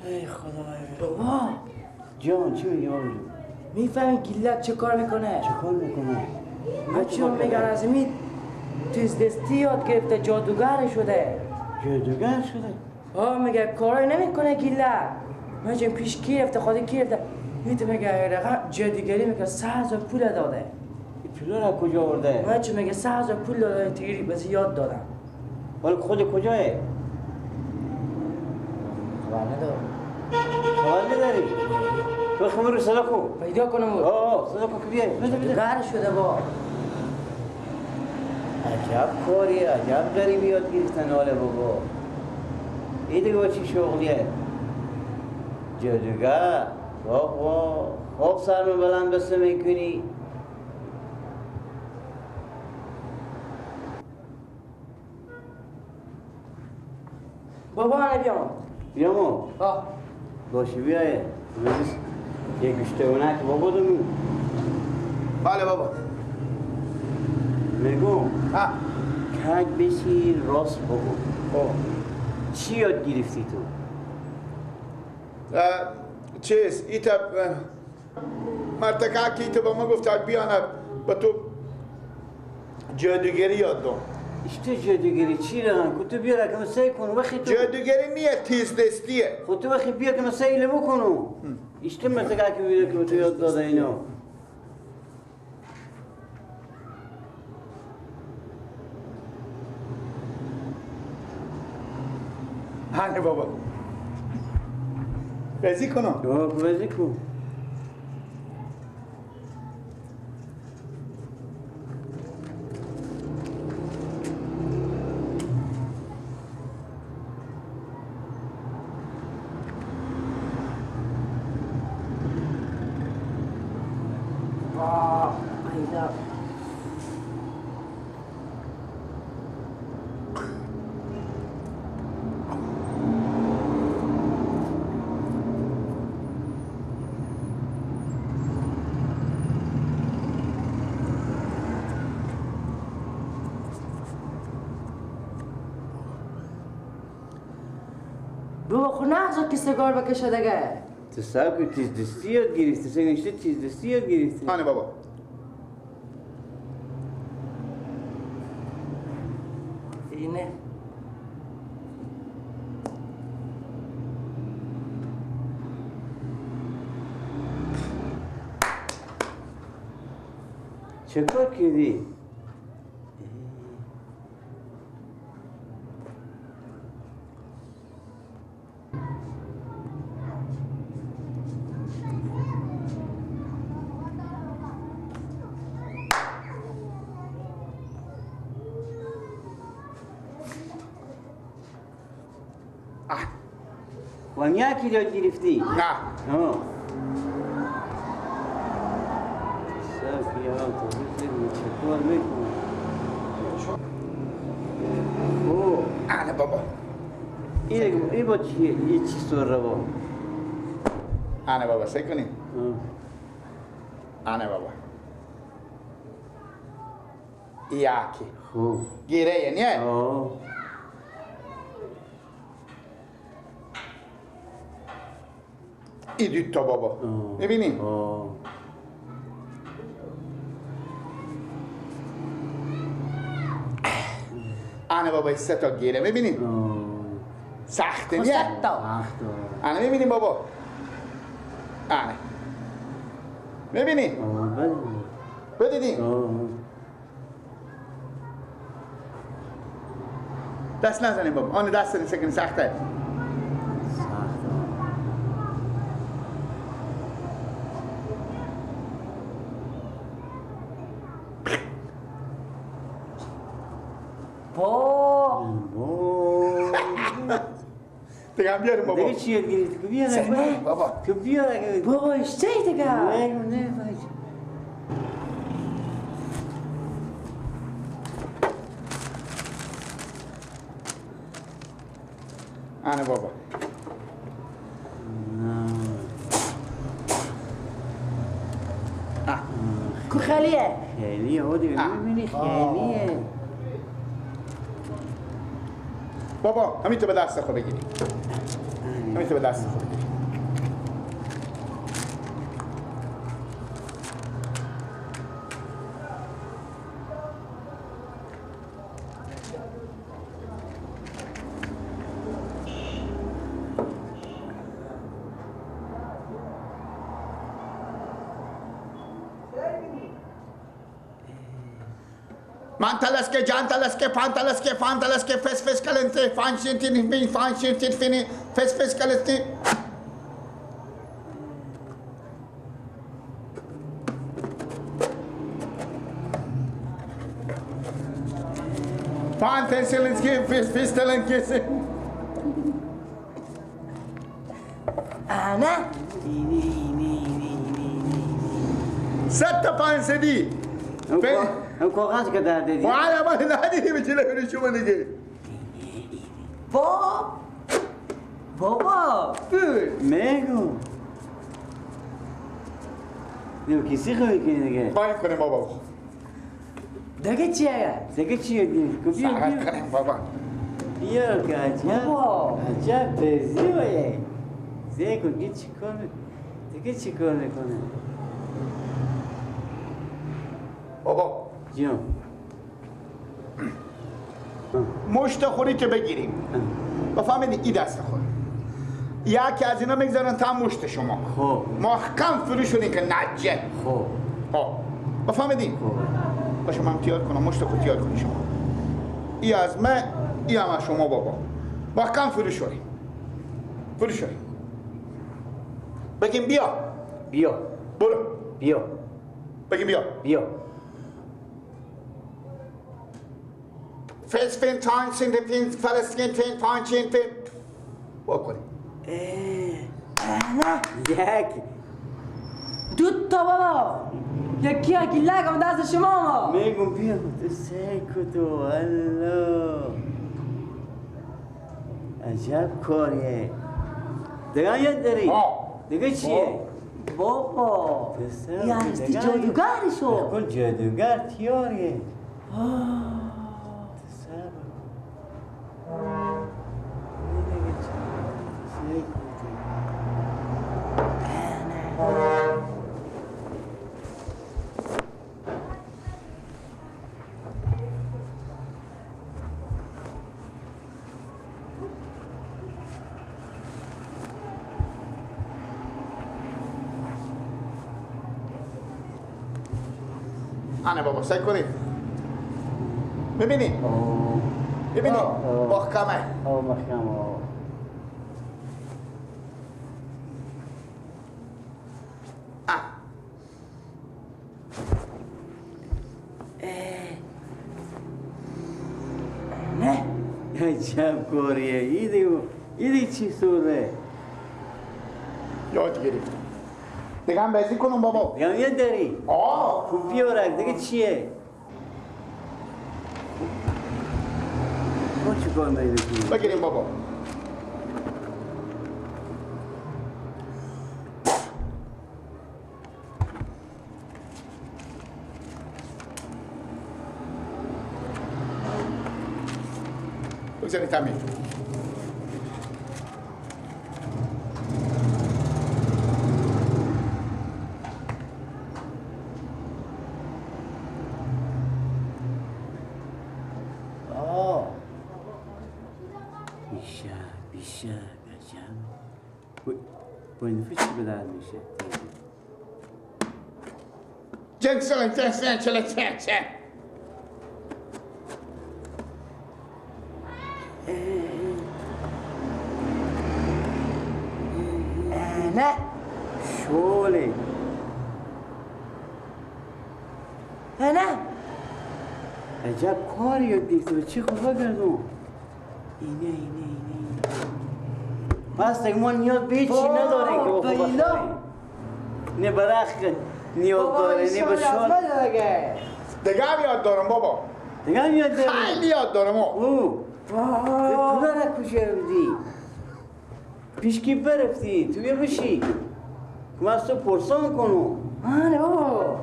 ای خدای بابا جان چی میگی بابا جون؟ میفهمی گیلک چه کار میکنه؟ چه کار میکنه؟ بچه میگن از می تیز دستی یاد گرفته، جادوگر شده. جادوگر شده؟ آه میگه کارای نمیکنه گیلک. من پیش کی رفته خود کی رفته میت میگه رقم جادوگری میگه 3000 پول داده. این پولا را کجا آورده؟ من چه میگه 3000 پول داده تیری بس یاد دادم. ولی خود کجاه؟ خبر ندارم. خبر نداری؟ تو خمر رو صدا کن. پیدا کنم. آه صدا کن که بیای. بده بده. جادوگر شده با. عجب کاری، عجب غریبی یاد گرفتن حاله بابا. این دیگه با چی شغلیه؟ جادوگر. بابا خوب سرمه بلند بسته میکنی. بابا من بیام. بیامو؟ آه باشه بیایه. یک گوشته بابا دمو. بله بابا. میگم ها کج بشی راست بگو. خب چی یاد گرفتی تو؟ چیز ایتا مرتکه که ایتا با ما گفت بیانه با تو جادوگری یاد دom. اشته جادوگری چی رقم؟ که تو بیا رقم سعی کن وقتی تو جادوگری نیه، تیز دستیه. خب تو وقتی بیا که سعی بکنو. اشته مرتکه که بیا که تو یاد داده اینا. هنه بابا بزی کنم. آه بزی کن. آه ایدا بابا خود نگذار که سیگار بکشه دیگه. تو سب که تیز دستی یاد گرفتی، سه تیز دستی یاد گرفتی. هانه بابا اینه. چه کار کردی؟ و یکی یاد گرفتی؟ نه. آه. سب یا تو بزنی چه کار میکنی؟ اوه آره بابا. این با چیه؟ این چی سره با؟ آره بابا سعی کنیم. آره بابا. یکی. خوب. گیره نیه؟ آه. ای دوتا بابا. میبینی؟ آنه بابا سه تا گیره میبینی؟ سخته نیه؟ آنه میبینی بابا؟ آنه میبینی؟ بدیدی؟ دست نزنیم بابا. آنه دست نزنیم سخته. دیگه هم بیاریم بابا. دیگه چی یاد گرفتی؟ که بیا نگه بابا. که بیا نگه بابا اشته دیگه. نه نه باید. آنه بابا. کو خالیه. خیلیه ها دیگه میبینی خیلیه. بابا همین تو به دست خود بگیری. همین تو به دست خود بگیری. من تلسکه جان تلسکه فان تلسکه فان تلسکه فس فس کلنتی فان شینتین فین فان شینتین فینی فس فس کلنتی. فان تنسلنسکی فس فس تلنکیسی. انا ست پانسدی. اون کاغذ که در دیدی. وای ما ندیدیم چه شما دیگه. بابا میگم دیگه کسی خوبی کنی دیگه. باید کنیم بابا. دیگه چیه؟ دیگه چیه دیگه؟ ساعت کنیم بابا. بیا که عجب عجب بزی باید. زیکو دیگه چیکار دیگه چیکار میکنه؟ بابا جان مشت خوری که بگیریم بفهمید ای دست خور یکی از اینا میگذارن تا مشت شما. خب محکم فروشونی که نجه. خب خب بفهمیدین؟ خب باشه من تیار کنم مشت خود تیار کنی شما. ای از من ای هم از شما بابا. محکم فروشونی فروشونی بگیم بیا بیا برو بیا بگیم بیا بیا. فس فین تان سین فین فلسطین فین فان چین فین بکنیم. نه یک دو تا بابا یکی یکی لگم دست شما ما میگم بیا تو سیکو تو الله عجب کاریه دیگه یاد داری دیگه چیه؟ بابا یعنی جادوگری شو کن جادوگر تیاریه. آنه بابا سعی کنید ببینید ببینید محکمه. محکمه. نه عجب کاریه. ایدی چی سوره یاد گرفتم دیگه هم بازی کنم بابا. دیگه هم یاد داری؟ آه خوب بیارک دیگه چیه؟ ما چی کار داری بکنیم؟ بگیریم بابا. بگذارید تمیز. با این دفعه چی به درد میشه؟ جنسلن جنسلن چله چه چه نه شوله نه عجب کاری یاد گرفته. به چی خوبه کردم؟ اینه اینه اینه پس دیگه ما نیاز به هیچی نداریم که بخور بخوریم. نه به رخت نیاز داره نه به شال. دیگه هم یاد دارم بابا. دیگه هم یاد دارم. خیلی یاد دارم. او پولا را کجا بودی؟ پیش کی برفتی؟ تو بیا بشی که من از تو پرسان کنم. آره بابا.